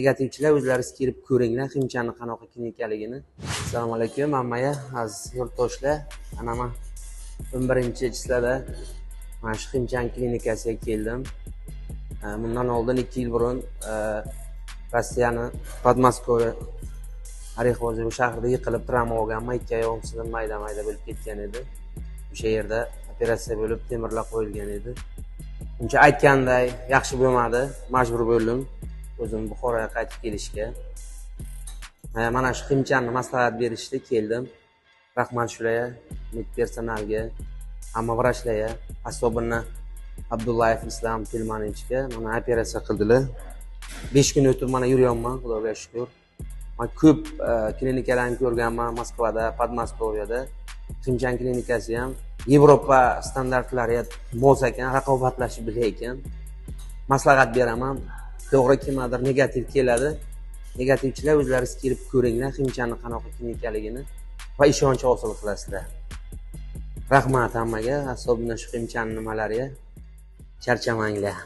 Negativchilar, o'zlaringiz kelib ko'ringlar Ximchani qanaqa klinikaligini. Assalomu alaykum hammaga, aziz yurtdoshlar. Ana man 11-число da mana shu Ximchan klinikasiga keldim. Bundan oldin 2 yil burun Rossiyani Podmoskva Orexovo shahrida yiqilib travma olganman. Ikki oyog'im sinib mayda-mayda bo'lib ketgan edi. O'sha yerda operatsiya bo'lib temirlar qo'yilgan edi. Uncha aytganday yaxshi bo'lmadi, majbur bo'ldim o'zim Buxoroga qaytib kelishga. Mana shu Ximchanni maslahat berishdi, keldim. Rahmat shularga, med personalga, hamma vrachlarga, особенно Abdullayev Islom Telmanovichga mana operatsiya qildilar. 5 kun o'tib mana yuryapman, Xudoga shukur. Man ko'p klinikalarni ko'rganman Moskvada, Podmoskoviyada. Ximchan klinikasi ham Yevropa standartlariga mos ekan, raqobatlashib bilar ekan. Maslahat beraman. To'g'ri, kimdir negativ keladi. Negativchilar, o'zlaringiz kelib ko'ringlar Ximchanni qanaqa klinikaligini va ishonch hosil qilasizlar. Rahmat hammaga, особенно shu Ximchan nimalariga. Charchamanglar.